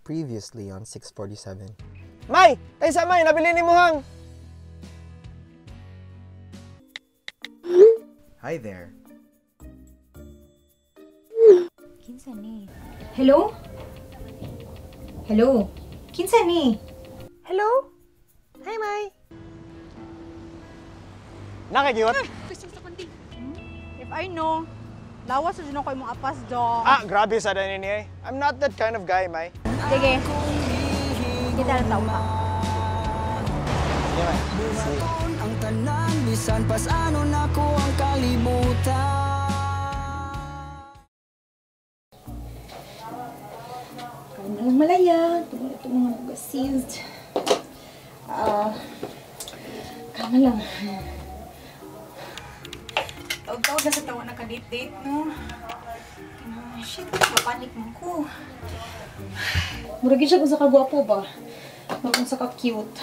Previously on 647. May! Kaysa May, nabili ni mo hang! Hi there. Kinsa ni? Hello? Hello? Kinsa ni? Hello? Hi, May! Nakagiwat? If I know, lawas sa ko imong apas do. Ah, grabe sa dani niya eh. I'm not that kind of guy, May. Sige. Kita lang tao pa. Sige, May. See. Ang tanan bisan pas ano nako ang kalibutan. Kain na lang malaya. Tungod ito mga nag-seized. Kama lang. Tawag-tawag na sa tawa na ka-date-date, no? Shit, mapanik man ko. Murag siya kung sa kagwapo ba? Murag kung sa ka-cute.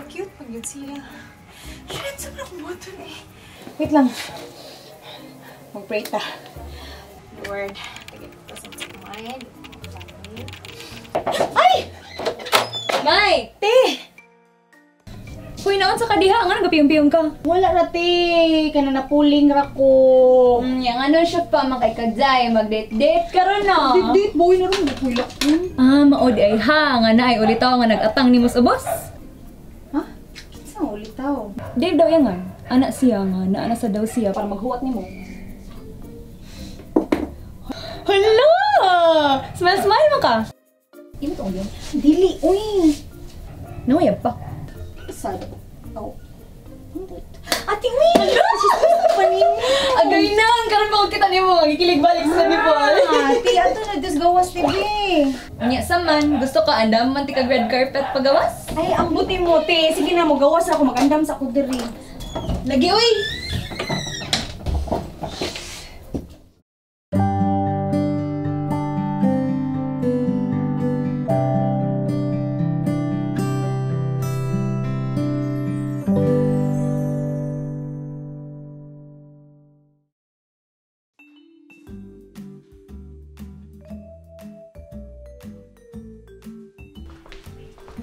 Cute pag yun siya. Shit, sobrang buhaton eh. Wait lang. Mag-pray ta. Lord, take it present sa mind. Ay! May! Te! Huy, naon sa kadiha? Nga nagapiyong-piyong ka? Wala ra te, kana napuling ra ko. Yang ano siya pa, makaikagday, mag-date-date karon no? Date boy na ron hulak yun. Ah, maodi ay ha, nga na ay ulitaw nga nag-atang ni mo sa boss. Ha? Kinsa ulitaw? Dave daw yan nga. Anak siya nga, naana sa daw siya para maghuwat nimo. Hala! Smile, smile mo ka! Imo to yun? Dili uy. Nawayab pa. Sad. Oh. Ambot. Ate uy. Pa nimo. Agay na! Ang karon pa kita nimo, gikilig balik sa ni Paul. Ate, ato na dus gawas te be. Unya sa man, gusto ka andam man ti kag red carpet pagawas? Ay, ambot mo te. Sige na mo gawas ako magandam sa ako diri. Lagi uy!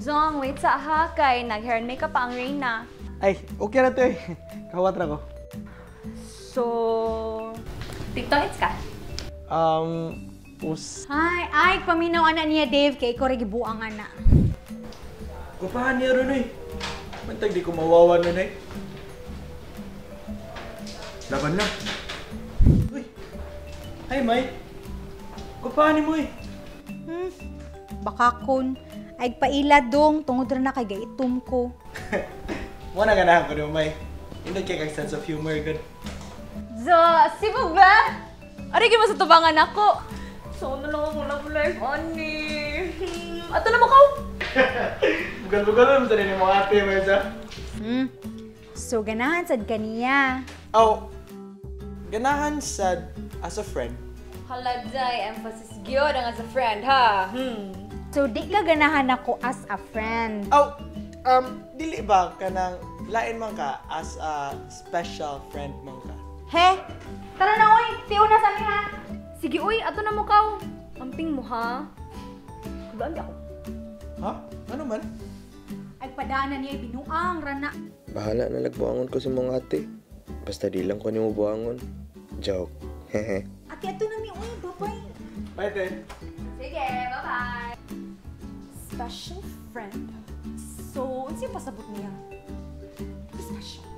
Zong, wait sa ha, kay nag-hair and makeup pa ang Reyna. Ay, okay na to eh. Kawat ra ko. So, TikTok it's ka? Us... Hi, ay, paminaw ana niya Dave, kay ikaw rin gibuang ana. Kupahan niya ron eh. Mantag di ko mawawa nun eh. Laban na. Uy! Hi, May! Kupahan mo eh. Baka kun, ay paila dong, tungod ra na kay gaitom ko. Mo na ganahan ko niyo, May. Hindi kay kag sense of humor good. Zo, sibog ba? Aray, mo sa tubangan ako. So, ano lang akong love life, ani. Ato na mo ka. Bugal-bugal mo sa rin yung mga ate, May sa. So, ganahan sad kaniya. Oh, ganahan sad as a friend. Hala, day, emphasis gyud ang as a friend, ha? So, di ka ganahan ako as a friend. Oh, dili ba ka nang lain man ka as a special friend man ka? He! Tara na, oy! Tiyo na sa mi, ha? Sige, uy, ato na mo kaw. Amping mo, ha? Kubaan ako. Ha? Ano man? Ay, padaanan niya, binuang, rana. Bahala na nagbuangon ko sa mga ate. Basta di lang ko nimo buangon. Joke. Hehe. Ate, ato na mi, uy, bye-bye. Bye, te. Sige, bye-bye. Special friend. So, unsa yung pasabot niya? Special.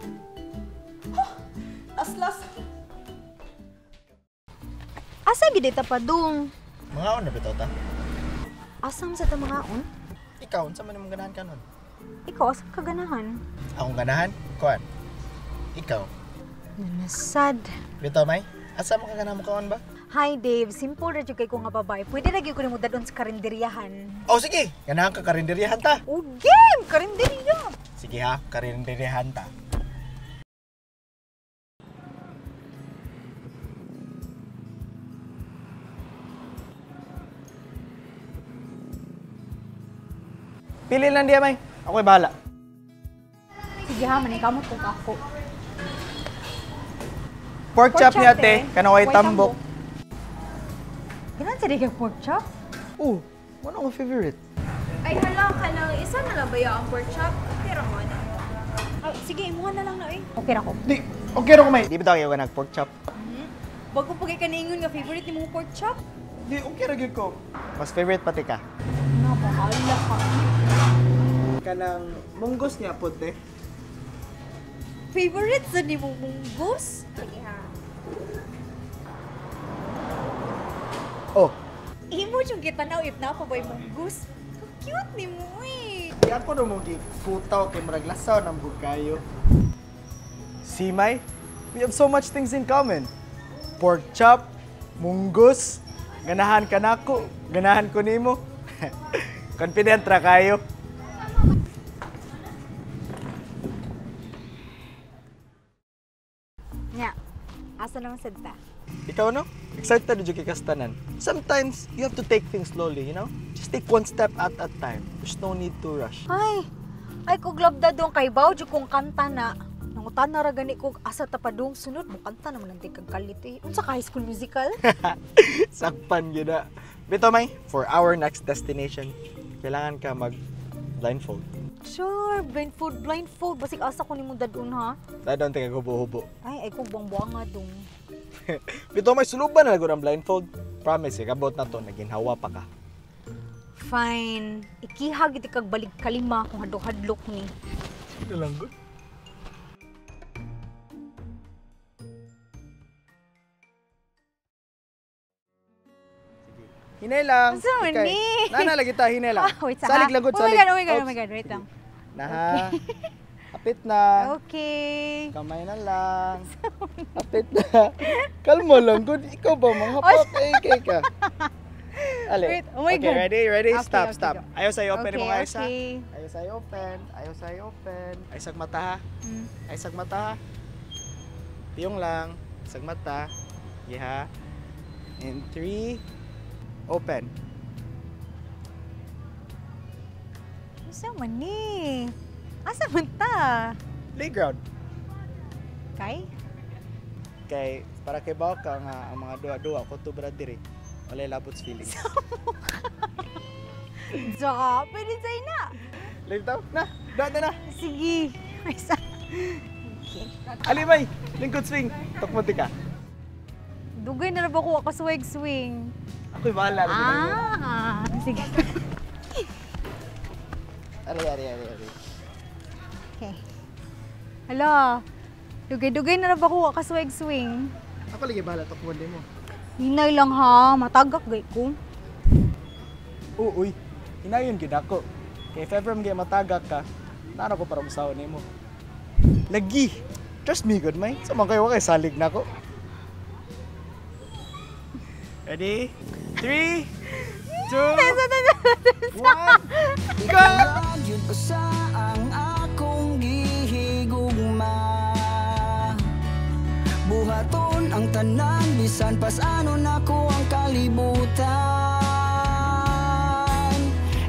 Huh! Las-las. Asa gid ta padung? Mga on na bitaw ta? Asa man sa ta mga on? Ikaw, unsa man imong ganahan kanon? Ikaw, asa ka ganahan? Akong ganahan? Kuan. Ikaw. Nanasad. Bitaw, May? Asa man ka ganahan mo kaon ba? Hi, Dave. Simple ra jud kay ko nga babae. Pwede ra gyud ko nimo dadon sa karinderyahan. Oh, sige. Ganahan ka karinderyahan ta. Oh, game! Karinderya! Sige ha, karinderyahan ta. Pili lang diya, May. Ako'y bahala. Sige ha, manikamot kung ako. Pork chop Pork niya, chop, te. te. Kanang way Way tambok. tambok. Ganahan sa di pork chop? Oh, one of my favorite. Ay, hala ka nang isa na lang ba yung ang pork chop? Pero mo na. Oh, sige, imuha na lang na eh. Okay ra ko. Di, okay ra ko may. Di ba daw kayo nag pork chop? Bago pa kay kaniingon nga favorite ni mo pork chop? Di, okay ra gyud ko. Mas favorite pati ka. Na, bahala ka. Kanang munggos niya pod te. Favorite sa ni mo munggos? Sige ha. Oh. Imo yung gitanaw if na pa ba'y munggus. Cute ni mo eh. Di ako na mo giputaw kay murag lasaw ng bukayo. See, May? We have so much things in common. Pork chop, munggos, ganahan ka nako, ganahan ko nimo. Confident ra kayo. Nya, asa naman sad ta? Ikaw no? Excited jud kay kastanan. Sometimes you have to take things slowly, you know? Just take one step at a time. There's no need to rush. Ay, ay kog labda dong kay baw jud kong kanta na. Nangutan na ra gani kog asa ta padung sunod mo kanta naman ang kag kalit eh. Unsa ka High School Musical? Sakpan gyud na. Bito May, for our next destination, kailangan ka mag blindfold. Sure, blindfold, blindfold. Basig asa ko nimo dadun ha. Dadon kag hubo-hubo. Ay, ay kog buang-buanga dong. Bito May, suluban na gud ang blindfold. Promise, ikabot na to, naginhawa pa ka. Fine. Ikiha gid kag balig kalima kung hadlok-hadlok ni. Sige lang gud. Hinay lang. Asa man Okay. ni? Nana lagi ta, hinay lang. Ah, wait sa Salig lang gud, Oh my salig. God, oh my God, oh Oops. my God, wait lang. Naha. Kapit na. Okay. Kamay na lang. Kapit na. Kalma lang gud. Ikaw ba mga hapak eh kay ka. Ale. Wait, oh my okay, God. ready, ready? Okay, Stop, okay, stop. go. Ayaw sa'yo open Okay, mo ayos ha. okay. Ayaw sa'yo open. Ayaw sa'yo open. Ay sag mata ha. Ay sag mata ha. Tiyong lang. Sag mata. Sige ha. In 3, open. Unsa man ni? Asa man ta? Playground. Kay? Kay para kay ka nga ang mga duwa-duwa ko to brad diri. Walay labot feelings. Tsaka, pwede sa'yo na. Live daw? Na, duwa na na. Sige. Ay, sa... Okay. Alimay, lingkod swing. Tukmo ka. Dugay na ra ba ko ako swag swing? Ako'y bahala. Ah, sige. Ari, ari, ari, ari. Okay. Hala, dugay-dugay na ra ba ko ako swag swing? Ako lagi bahala, tukmo din mo. Hinay lang ha, matagak gay ko. Oo, uy. Hinayon gid ako. Kay if ever mga matagak ka, nara ko para musaw nimo. Lagi. Trust me good, may. Sa mga kayo kay salig na ko. Ready? 3, 2, 1, go! Yun usa ang akong gihigugma. Buhaton ang tanan bisan pas-ano nako ang kalibutan.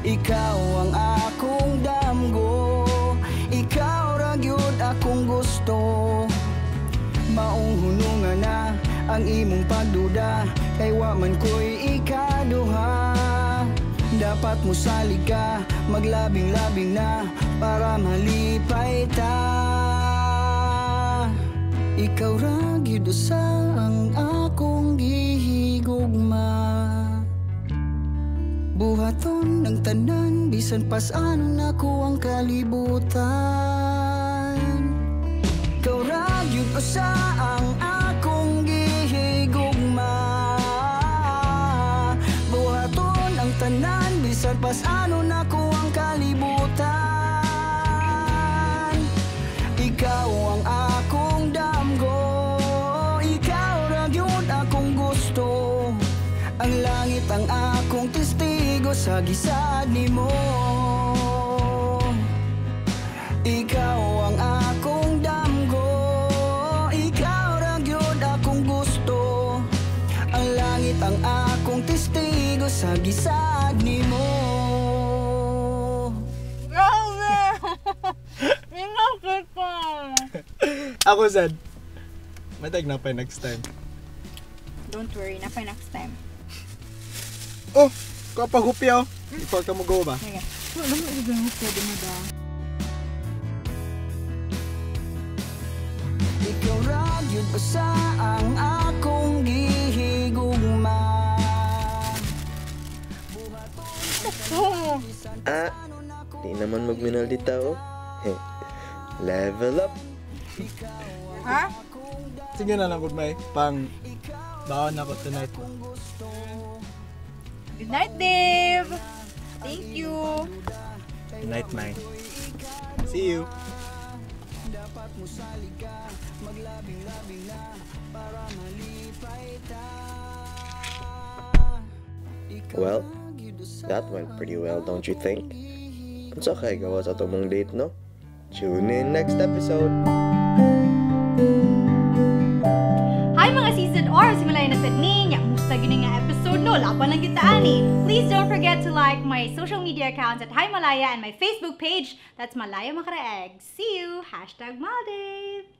Ikaw ang akong damgo, ikaw ra gyud akong gusto. Maong hunungan na ang imong pagduda, kay wa man ko'y ikaduha. Dapat mosalig ka, maglabing-labing na para malipay ta. Ikaw ra gyud usa ang akong gihigugma. Buhaton ang tanan bisan pas-ano nako ang kalibutan. Ikaw ra gyud usa ang akong gihigugma. Buhaton ang tanan bisan pas-ano nako ang kalibutan. Ikaw ang akong damgo, ikaw ra gyud akong gusto. Ang langit ang akong testigo sa gisad nimo. Ikaw ang akong damgo, ikaw ra gyud akong gusto. Ang langit ang akong testigo sa gisad nimo. Grabe! Ingat ka! Ako sad. Matag na pa next time. Don't worry, na pa next time. Oh, kapag hupya oh. Ikaw ka mo go ba? Ikaw ra gyud usa ang akong gihigugma. Ah, di naman magminal di tao. Heh. Level up. Ha? Sige na lang, good May. Pang baon ako tonight. Good night, Dave. Thank you. Good night, May. See you. Well, that went pretty well, don't you think? Unsa kay gawa sa tumong date, no? Tune in next episode. Hi mga season R! Simula na sa ninya. Musta gini nga episode no? Laban lang kita ani. Please don't forget to like my social media accounts at Hi Malaya and my Facebook page. That's Malaya Makaraeg. See you! #Maldives!